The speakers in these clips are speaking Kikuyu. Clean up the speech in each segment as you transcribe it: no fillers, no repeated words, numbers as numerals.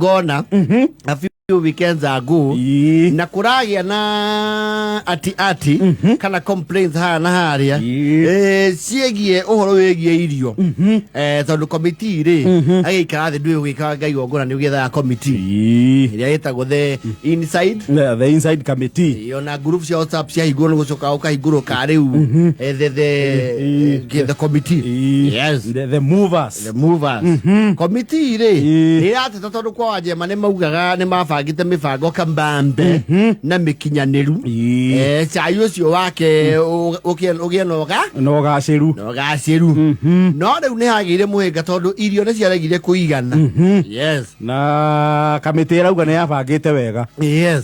Igongona a few weekends ago na kũragĩa na ati ati kana complaints haha na harĩa ciĩgiĩ ũhoro wĩgiĩ irio. Tondũ committee rĩ, agĩikara thĩ ndũĩ ũgĩkaga igongona nĩ ũgĩethaga committee ĩrĩa ĩtagwo the inside The, the inside committee. Ona group cia WhatsApp ciahingũrwo nĩ gũcoka ũkahingũrwo ka rĩu the committee. Yes. The movers. The movers committee rĩ, nĩ ĩrateta tondũ kwa Wanjema nĩ maugaga nĩ mabangĩte mĩbango kambambe na mĩkinyanĩru. Cai ũcio wake ũgĩe na ũga Na ũgacĩru. Na ũgacĩru, no rĩu nĩ hagĩire mũhĩnga tondũ irio nĩ ciaregire kũigana. Yes. Na kamĩtĩ ĩrauga nĩ yabangĩte wega.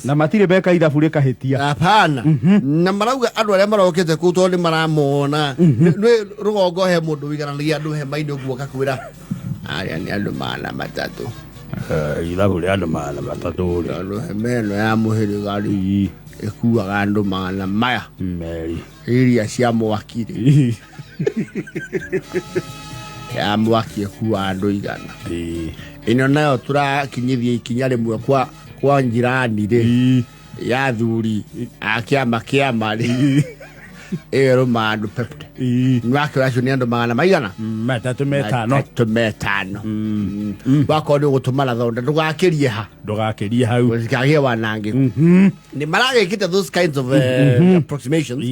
Na matirĩ meka ithabu rĩkahĩtia. Hapana. Na marauga andũ arĩa marokĩte kũu, tondũ nĩ maramona nĩ rũgongo he mũndũ ũigananagia andũ hema-inĩ ũguo akakwĩra arĩa nĩ andũ 300. Ithabu rĩa andũ 300 rĩ. Tondũ hema ĩno ya mũhĩrĩga rĩ, ĩkuaga andũ magana maya. 2. Iria cia mwaki rĩ, ya mwaki ĩkuaga andũ 100. Ĩno nayo tũrakinyithia ikinya rĩmwe kwa njirani rĩ, ya athuri a kĩama kĩama rĩ, ĩyo ĩrũmaga andũ pepte. Nĩwakĩra acio nĩ andũ magana maigana? 35. 35. Wakorwo nĩ ũgũtũmana thonda, ndũgakĩrie ha. Ndũgakĩrie hau. Gũtikagĩe wanangĩku. Nĩ maragĩkĩte those kinds of approximations.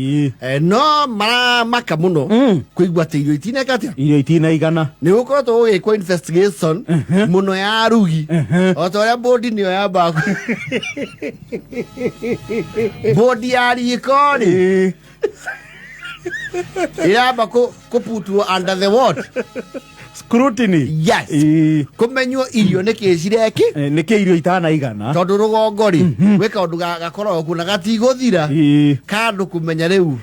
No maramaka mũno kũigua atĩ irio itineka atĩa. Irio itinaigana. Nĩ gũkoretwo gũgĩkwo investigation mũno ya arugi, o ta ũrĩa bodi nĩyo yambaga bodi ya riko rĩ, ĩramba kũputwo under the what? Scrutiny. Yes. Kũmenywo irio nĩ kĩ cireki. Nĩkĩ irio itanaigana? Tondũ rũgongo rĩ, gwĩ kaũndũ gakoragwo kuo na gatigũthira kandũ kũmenya rĩu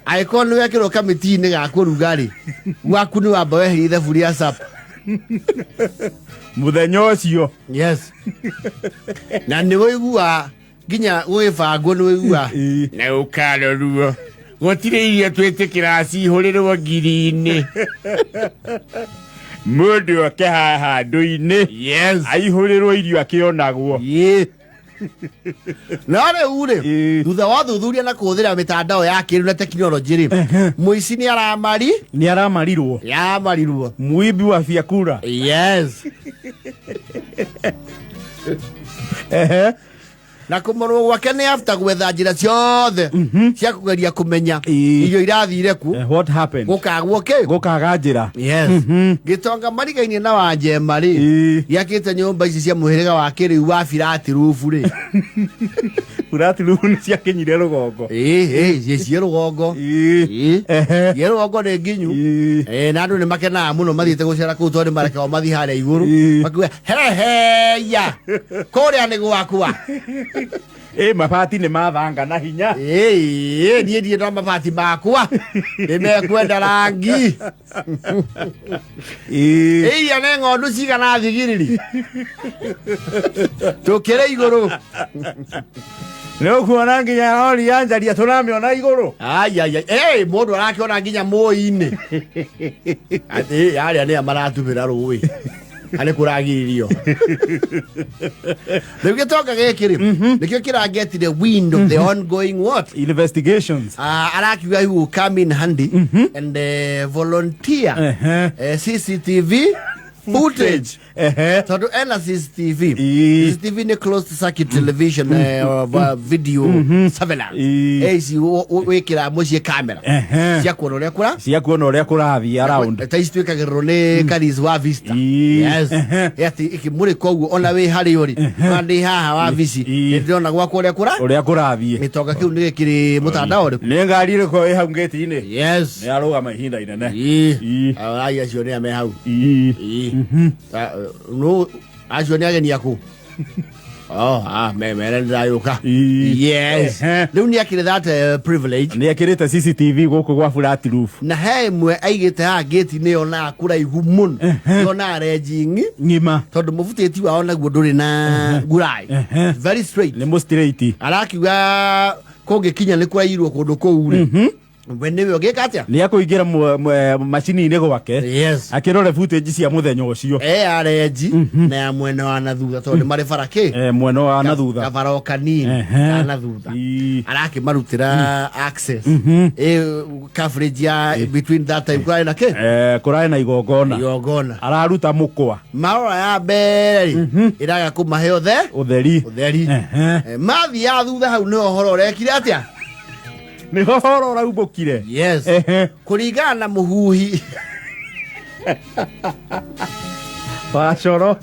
angĩkorwo nĩ wekĩrwo kamĩtĩ-inĩ ga kũruga rĩ, gwaku nĩ wamba weheria ithabu rĩa supper. Mũthenya ũcio. Yes, na nĩ wĩiguaga nginya gũgĩbangwo nĩ wĩiguaga na ũkarorwo gũtirĩ irio twĩtĩkĩraga cihũrĩrwo ngiri-inĩ. Mũndũ oke haha andũ-inĩ aihũrĩrwo irio akĩonagwo. No rĩu rĩ, thutha wa ũthuthuria na kũhũthĩra mĩtandao ya kĩrĩu na tekinoronjĩ rĩ, mũici nĩ aramari Nĩ aramarirwo. Yaramarirwo. Muibi wa vyakula. Yes. Na kũmorwo gwake nĩ after gwetha njĩra ciothe cia kũgeria kũmenya irio irathire ku. What happened? Gũkagwo kĩ? Gũkaga njĩra. Yes. Gĩtonga marigainie na Wanjema rĩ, gĩakĩte nyũmba ici cia mũhĩrĩga wa kĩrĩu wa flat roof rĩ. Flat roof nĩ ciakinyire rũgongo. Ĩĩ, ciĩ rũgongo. Ciĩ rũgongo nĩ nginyu. Na andũ nĩ makenaga mũno mathiĩte gũcera kũu tondũ nĩ marekagwo mathiĩ harĩa igũrũ, makiuga heheya kũrĩa nĩ gwakwa. Ĩ mabati nĩ mathanga na hinya. Ĩĩ, niĩ ndirĩ na mabati makwa nĩ mekwenda rangi. Iria nĩ ng'ondu cigana thigiriri tũkĩrĩ igũrũ. Nĩ ũkuona nginya rori ya njaria tũramĩona igũrũ. Ai, ĩ mũndũ arakĩona nginya mũi-inĩ atĩ arĩa nĩa maratubĩra rũĩ arĩ kũragiririo. Rĩu gĩtonga gĩkĩ rĩ, nĩkĩo kĩrangetire wind of the ongoing what? Investigations. Arakiuga he will come in handy and volunteer CCTV footage tondũ ena CCTV. CCTV nĩ closed circuit television, video surveillance. Ici wĩkĩra mũciĩ kamera cia kuona ũrĩa kũra Cia kuona ũrĩa kũrathiĩ around. Ta ici twĩkagĩrĩrwo nĩ Karis wa Vista. Yes. Atĩ ĩkĩmũrĩka ũguo ona wĩ harĩ ũrĩ, ona ndĩ haha wabici, nĩ ndĩrona gwakwa ũrĩa kũra Ũrĩa kũrathiĩ. Gĩtonga kĩu nĩ gĩkĩrĩ mũtandao ũrĩkũ? Nĩ ngari ĩrĩkũ ĩ hau ngĩti-inĩ? Yes. Nĩ arũgama ihinda inene. Ai, acio nĩ a me hau. Ĩĩ. No acio nĩ ageni aku. Oh, ah, me mere ndĩrayũka. Yes. Rĩu nĩ akĩrĩ that privilege. Nĩ ekĩrĩte CCTV gũkũ gwa flat roof. Na he ĩmwe aigĩte haha ngĩti-inĩ yonaga kũraihu mũno, yonaga renji ng'ima, tondũ mũbutĩti wao naguo ndũrĩ na ngurai, very straight. Nĩ mũ straight. Arakiuga kũngĩkinya nĩ kũrairwo kũndũ kũu rĩ. We nĩwe ũngĩka atĩa? Nĩ akũingĩra macini-inĩ gwake. Yes. Akĩrore footage cia mũthenya ũcio. E ya renji na ya mwena wa na thutha tondũ nĩ marĩ bara kĩ. Mwena wa na thutha. Kabara o kanini ka na thutha. Arakĩmarutĩra access. Coverage ya between that time kũrarĩ na kĩ? Kũrarĩ na igongona. Igongona. Araruta mũkwa. Marora ya mbere rĩ ĩraga kũmahe ũthe ũtheri. Ũtheri. Mathiaga thutha hau nĩho ũhoro ũrekire atĩa? Nĩho ũhoro ũraumbũkire. Yes. Kũringana na mũhuhi wa coro.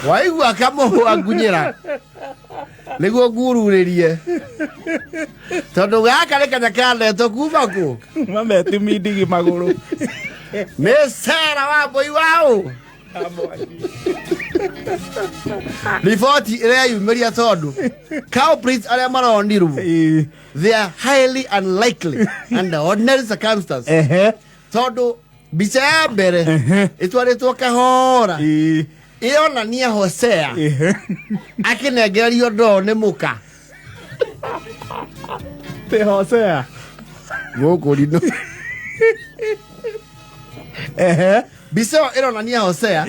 Waigua kamũhua ngunyĩra nĩguo ngururĩrie tondũ gaka nĩ kanya kanetwo kuma kũ? Mametumi ndigi magũrũ. Nĩ Sara wa mbũi waũ. Riboti ĩreyumĩria tondũ culprits arĩa maronirwo, they are highly unlikely under ordinary circumstances, tondũ mbica ya mbere ĩtwarĩtwo kahora ĩronania Hosea akĩnengererio ndoo nĩ mũka. Tĩ Hosea. Gũkũ rino. Mbica ĩyo ĩronania Hosea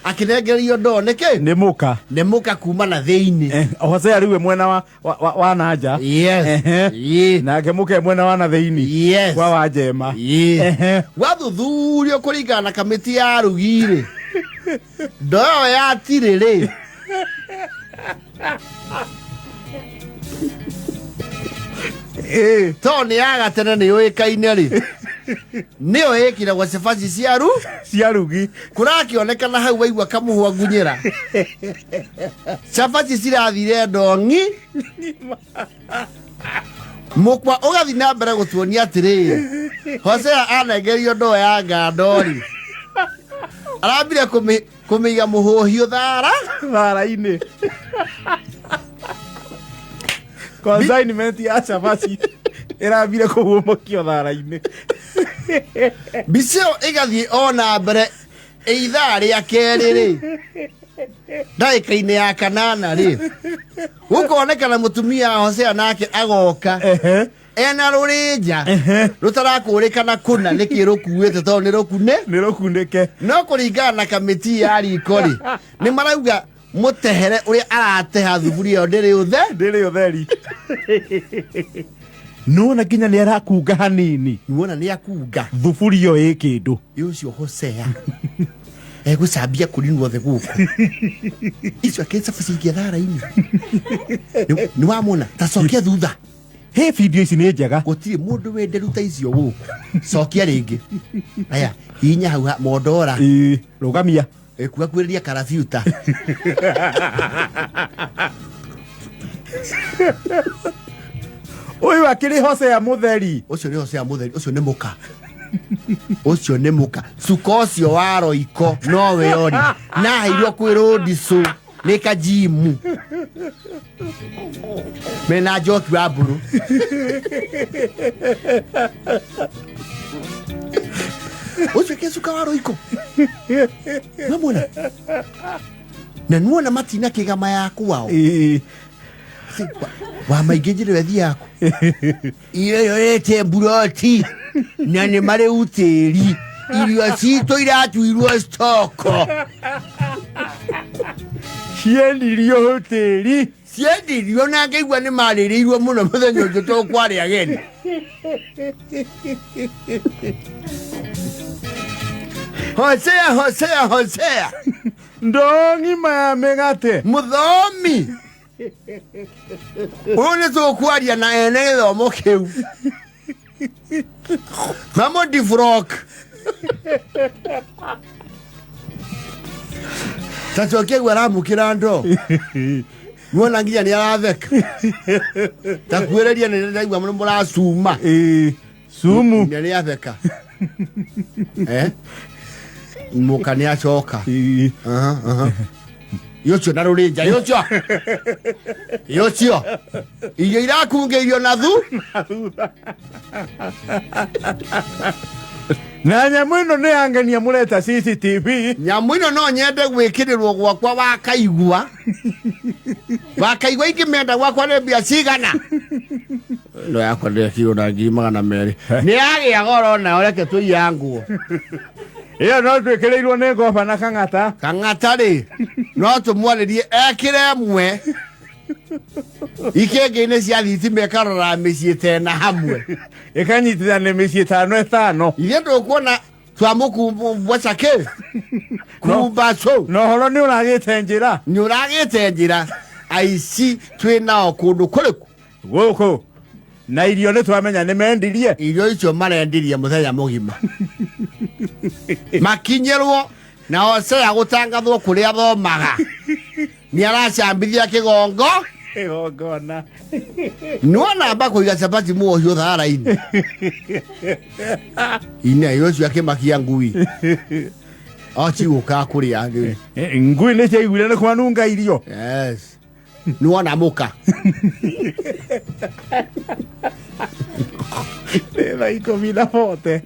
akĩnengererio ndoo nĩ kĩ? Nĩ mũka. Nĩ mũka kuma na thĩinĩ. Hosea rĩu e mwena wa na nja. Yes. Nake mũka e mwena wa na thĩinĩ. Yes. Kwa wa njema. Wathuthurio kũringana na kamĩtĩ ya arugi rĩ, ndoo ĩyo ya tirĩ rĩ, tondũ nĩ ya gatene nĩ yũĩkaine rĩ, nĩyo ĩkĩragwo cabaci cia ru cia rugi. Kũrakĩonekana hau waigua kamũhwa ngunyĩra cabaci cirathire ndongi mũkwa ũgathiĩ na mbere gũtuonia atĩrĩrĩ, Hosea anengerio ndoo ya ngando rĩ, arambire kũmĩiga mũhũhiũ thara thara-inĩ. Consignment ya cabaci ĩrambire kũhũmũkio thara-inĩ. Mbica ĩyo ĩgathiĩ o na mbere ithaa rĩa kerĩ rĩ, ndagĩka-inĩ ya kanana rĩ, gũkonekana mũtumia wa Hosea nake agoka ena rũrĩnja rũtarakũrĩkana kũna nĩkĩ rũkuĩte tondũ nĩ rũkune. Nĩ rũkunĩke. No kũringana na kamĩtĩ ya riko rĩ, nĩ marauga mũtehere ũrĩa arateha thuburia ĩyo ndĩrĩ ũthe. Ndĩrĩ ũtheri. Nĩwona nginya nĩ arakunga hanini. Nĩwona nĩ akunga. Thuburia ĩyo ĩ kĩndũ. Ĩ ũcio Hosea egũcambia kũrinwo thĩ gũkũ. Icio akĩrĩ cabaci ingĩ thara-inĩ. Nĩ wamona? Ta cokia thutha. He video ici nĩ njega. Gũtirĩ mũndũ wĩ nderu ta icio gũkũ. Cokia rĩngĩ. Aya, hihinya hau mondora. Ĩ, rũgamia. Ĩkuhakuhĩrĩria karabiuta. Ũyũ akĩrĩ Hosea mũtheri. Ũcio nĩ Hosea mũtheri, ũcio nĩ mũka. Ũcio nĩ mũka. Cuka ũcio wa roiko nowe ori. Na aheirwo kwĩ rũndicũ nĩ kajimu. Mena njoki wa mburu. Ũcio ke cuka wa roiko. Nĩwamwona? Na nĩwona matina kĩgama ya kwao. Wa maingĩ njĩra ĩyo ĩthiaga kũ? Irio ĩyo ĩrĩte mburoti na nĩ marĩ utĩri. Irio citũ iratuirwo stoko. Ciendirio hoteri. Ciendirio na ngĩigua nĩ marĩrĩirwo mũno mũthenya ũcio tondũ kwarĩ ageni. Hosea, Hosea, Hosea. Ndoo ng'ima ya mĩgate. Mũthomi. Ũyũ nĩ tũkwaria na ene gĩthomo kĩu. Mamũdifrock. Ta cokia guo aramũkĩra ndoo. Nĩwona nginya nĩ aratheka. Ta kuĩrĩria nĩ ndaigua mũno mũracuma. Sumu. Nĩ arĩatheka. Mũka nĩ acoka. Yocio na rũrĩnja, yocio. Yocio. Irio irakungĩirio na thu. Na nyamũ ĩno nĩ yangenia mũreta CCTV. Nyamũ ĩno no nyende gwĩkĩrĩrwo gwakwa wakaigua wakaigua ingĩmenda gwakwa nĩ mbia cigana ĩno yakwa ndĩrekirwo na 200,000 nĩ yagĩa goro nayo reke tũiyangwo. Ĩyo no twĩkĩrĩirwo nĩ ngoba na Kang'ata. Kang'ata rĩ no tũmwarĩrie ekĩre ĩmwe ikĩngĩ-inĩ cia thitima ĩkarora mĩciĩ tena hamwe. Ĩkanyitithania mĩciĩ ĩtano ĩtano. Ithuĩ ndũkuona twamũkumbwaca kĩ kumbaco. Na ũhoro nĩ ũragĩte njĩra. Nĩ ũragĩte njĩra aici twĩ nao kũndũ kũrĩkũ? Gũkũ. Na irio nĩ twamenya nĩ mendirie. Irio icio marendirie mũthenya mũgima. Makinyĩrwo na Hosea gũtangathwo kũrĩa thomaga. Nĩ aracambithia kĩgongo. Kĩgongona. Nĩwona amba kũiga chapati muohio thara-inĩ. Ine irio icio akĩmakia ngui. Ocigũka kũrĩa rĩu. Ngui nĩ ciaiguire nĩ kwanunga irio. Yes. Nĩwona mũka. Nĩ thaa 10 na bote.